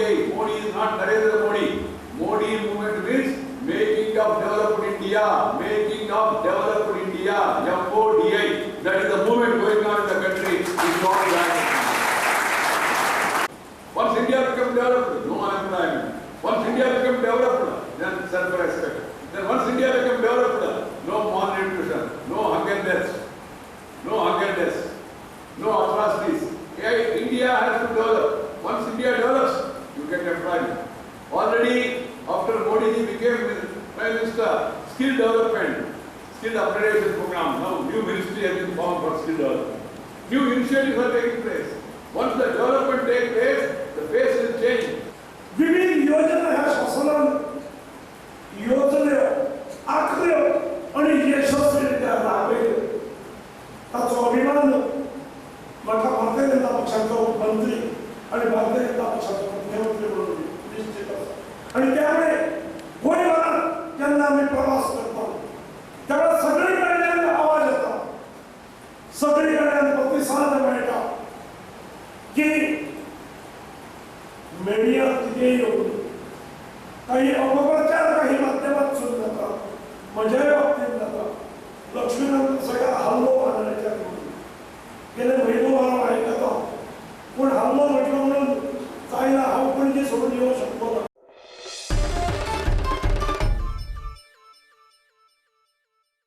M-O-D-I. Modi is not Narendra Modi. Modi movement means making of developed India, making of developed India, M-O-D-I. That is the movement going on in the country. It's not that. Once India becomes developed, no unemployment. Once India becomes developed, then self-respect. Then once India becomes developed, no malnutrition, no hunger deaths, no hunger deaths, no atrocities. Yeah, India has to develop. Once India develops, you get employment. Already, after Modi ji became Prime Minister, skill development, skill upgradation program, now new ministry has been formed for skill development. New initiatives are taking place. Once the development takes place, the face will change. विविध योजना ह्या शासनान योजल्यो, आखल्यो आनी यशस्वी रित्या राबयल्यो. ताचो अभिमान म्हाका भारतीय जनता पक्षाचो मंत्री आनी भारतीय जनता पक्षाचो मुख्यमंत्री म्हणून निश्चित आसा. आनी त्यामुळे गोंयभरात जेन्ना आमी प्रवास करता तेन्ना सगळी कडल्यान आवाज येता, सगळी कडल्यान प्रतिसाद मेळटा की मीडियात कितेंय येवं, काही अपप्रचार काही माध्यमातसून जाता, म्हज्याय बाबतींत जाता. लक्ष्मीकांत सगळ्या हल्लो बांदण्याच्या.